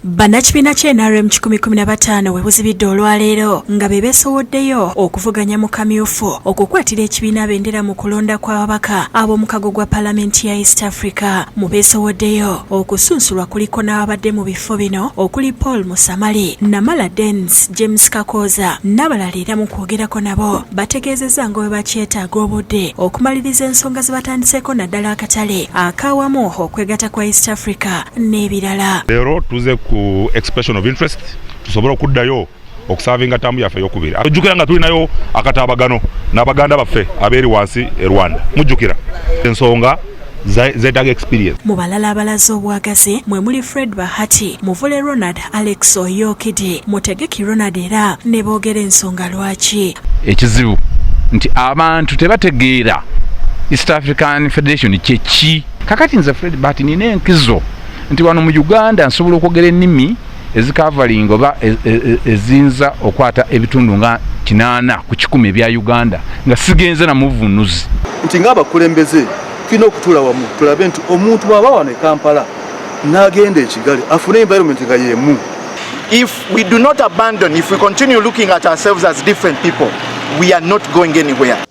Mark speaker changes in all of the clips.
Speaker 1: Bannakibiina kya NRM 115 we buzibidde olwaleero nga be beesowoddeyo okuvuganya mu kamyufu okukwatira ekibiina bendera mu kulonda kw'ababaka ab'omukago gwa Palamenti ya East Africa. Mu beesowoddeyo okusunsulwa kuliko n'ababadde mu bifo bino okuli Paul Musamali, Namala Dens, James Kakooza n'abalala, era mu kwogerako nabo bategeezezza nga bwe bakyetaaga obudde okumaliriza ensonga ze batandiseeko, naddala akatale akawamu, okwegatta kwa East Africa n'ebirala.
Speaker 2: Leero tuze ku expression of interest tusobole okuddayo okuservinga term yaffe eyokubiri. Ojjukira nga tulinayo akatabagano n'abaganda baffe abeeri wansi e Rwanda, mujjukira ensonga zeetaaga experience.
Speaker 1: Mu balala abalaze obwagazi mwe muli Fred Bahati, Muvule Ronald, Alex Oyokidi, Mutegeki Ronald, era ne boogera ensonga lwaki.
Speaker 3: Ekizibu nti abantu tebategeera East African Federation kyeki. Kakati nze Fred Bahati nina enkizo nti wano mu Uganda nsobola okwogera ennimi ezicoveringa oba eziyinza okwata ebitundu nga 80% ebya Uganda nga sigenze namuvunuzi.
Speaker 4: Nti ng'abakulembeze tulina okutuula wamu tulabe nti omuntu bw'aba wano e Kampala n'agenda e Kigali afune environment nga y'emu.
Speaker 5: If we do not abandon, if we continue looking at ourselves as different people, we are not going anywhere.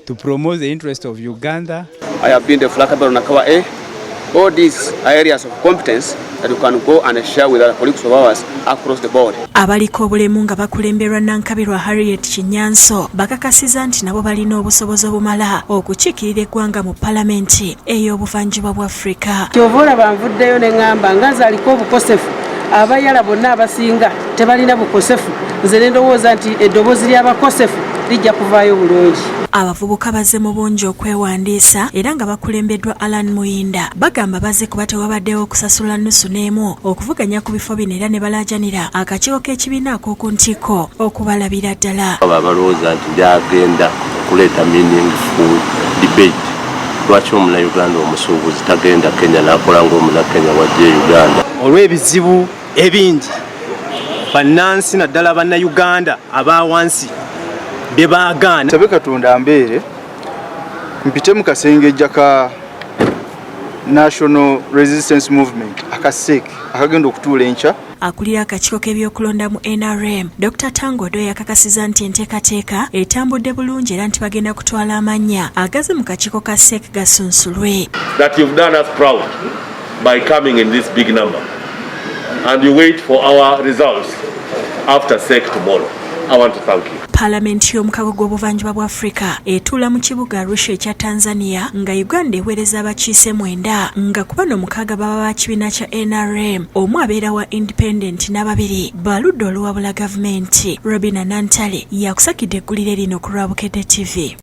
Speaker 6: To promote the interest of Uganda.
Speaker 7: I have been the flag bearer Nakawa A. All these areas of competence that you can go and share with other colleagues of ours across the board.
Speaker 1: Abaliko obulemu nga bakulemberwa Nankabirwa Harriet Kinyanso bakakasiza nti nabo balina obusobozi obumala okukiikirira eggwanga mu palamenti ey'obuvanjuba bwa Afrika.
Speaker 8: Kyova olaba nvuddeyo ne ŋŋamba nga nze aliko obukosefu, abayala bonna abasinga tebalina bukosefu, nze ne ndowooza nti eddoboozi ly'abakosefu lijja kuvaayo bulungi.
Speaker 1: Abavubuka bazze mu bungi okwewandiisa era nga bakulembeddwa Alan Muyinda, bagamba bazze kuba tewabaddewo okusasula nusu n'emu okuvuganya ku bifo bino, era ne balaajanira akakiiko k'ekibiina ak'oku ntikko okubalabira ddala.
Speaker 9: Abo abalowooza nti byagenda okuleeta meaningful debate, lwaki omunauganda omusuubuzi tagenda Kenya n'akola ng'omunakenya wajja e Uganda?
Speaker 10: Olw'ebizibu ebingi bannansi, naddala bannayuganda abawansi, bye baagaana.
Speaker 4: Sabe Katonda mbeere mpite mu kasengejja ka National Resistance Movement akaseek akagenda okutuula enkya.
Speaker 1: Akulira akakiiko k'ebyokulonda mu NRM, Dr Tangodo, yakakasiza nti enteekateeka etambudde bulungi era nti bagenda kutwala amannya agaze mu kakiiko ka CEC gasunsulwe.
Speaker 11: That you've done us proud by coming in this big number. And you wait for our results after CEC tomorrow. I want to thank you.
Speaker 1: Paalamenti y'omukago gw'obuvanjuba bwa Afrika etuula mu kibuga Arusha ekya Tanzania, nga Uganda eweereza abakiise 9, nga ku bano 6 baba ba kibiina kya NRM, omu abeera wa independent n'ababiri baludde oluwabula gavumenti. Robina Nantale yakusakidde eggulire lino ku lwa Bukedde TV.